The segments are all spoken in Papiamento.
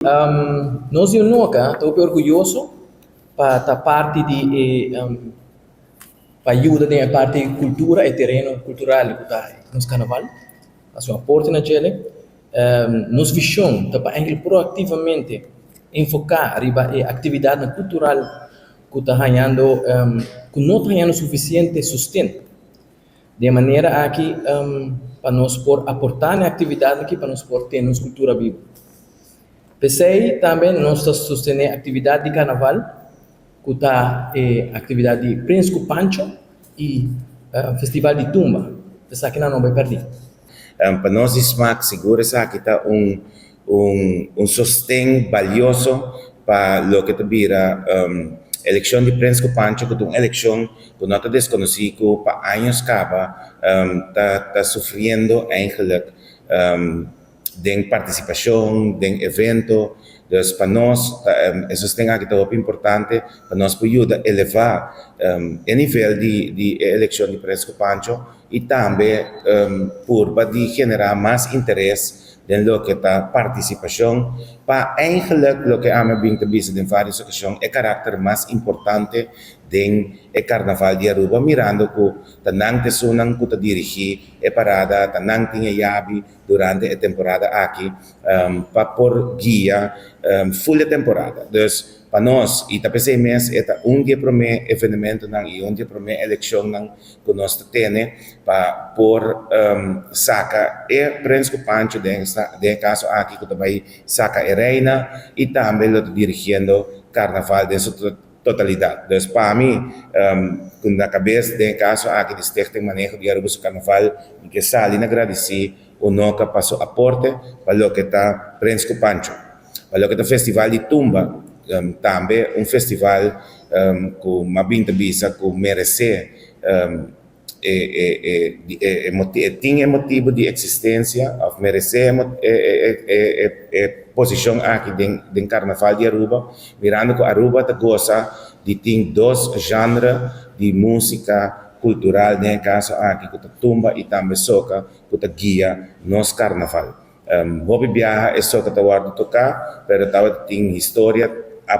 Nos di Unoca ta hopi orguyoso pa ta parti di e pa yuda den e parti di cultura, e tereno cultural cu ta nos carnaval, haci un aporte na djele. Nos vision ta pa eigenlijk proactivamente enfoca riba e actividadnan cultural cu ta hañando cu no ta hañando suficiente sosten. Di e manera aki pa nos por aporta na e actividadnan aki pa nos por tene nos cultura bibo. P'esei tambe nos ta sostené aktividat di karnaval ku ta e aktividat di Prins ku Pancho i Festival di Tumba. Esakinan no bai pèrdí. Pa nos di smak sigur esaki ta un un sosten balioso pa loke ta bira elekshon di Prins ku Pancho ku ta un elekshon ku no ta deskonosí ku pa años kaba ta ta sufriendo eigenlijk. Den partisipashon, den evento. Dus pa nos e sosten aki ta hopi importante pa nos por yuda elevá e nivel di di e elekshon di Prins ku Pancho i tambe purba di generá mas interes den loke ta partisipashon pa eigenlik loke ami a bin ta bisa den vários okashon e karakter mas importante den e karnaval di Aruba mirando ku ta nan ta esunnan ku ta dirigí e parada, ta nan tin e yabi durante e temporada aki pa por guia ful e temporada. Dus pa nos y ta pesey mes e ta un di e prome evenementonan y un di e prome eleccionnan cu nos ta tene pa por saca e Prins cu Pancho den e caso aki cu ta bay saca e Reina y tambe lo ta dirigiendo Carnaval den su totalidad. Dus pa mi, cu na cabes den e caso aki di Stichting Maneho di Aruba su Carnaval, mi ke sali na gradici Unoca pa su aporte pa loke ta Prins cu Pancho. Pa loke ta Festival di Tumba, tambe un festival cu m'a bin ta bisa cu merece e tin e motibu di eksistensia òf meresé e posishon aki den Karnaval di Aruba, mirando ku Aruba ta gosa di tin dos genre di músika kultural den e kaso aki ku ta tumba i tambe soka ku ta guia nos karnaval. Hopi biaha e soka ta wòrdu toká, pero tabata tin historia a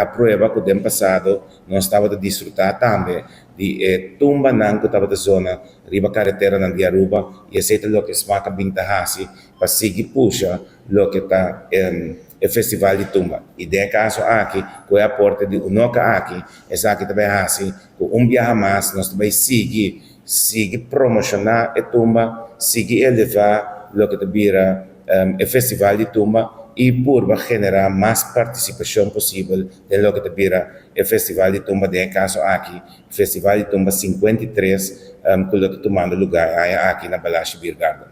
prueba ku den pasado nos tabata disfrutá tambe di e tumbanan ku tabata zona riba kareteranan di Aruba i esei ta loke smak a bin ta hasi pa sigui pusha loke ta e festival di tumba. I den e kaso aki ku e aporte di Unoca aki esaki ta bai hasi ku un biaha mas nos ta bai sigui Sigui promoshoná e tumba, sigui elevá loke ta bira e festival di tumba i purba generá mas partisipashon posibel den loke ta bira e festival di tumba, den e kaso aki Festival di Tumba 53 ku lo ta tumando lugá e aña aki na Balashi Beer Garden.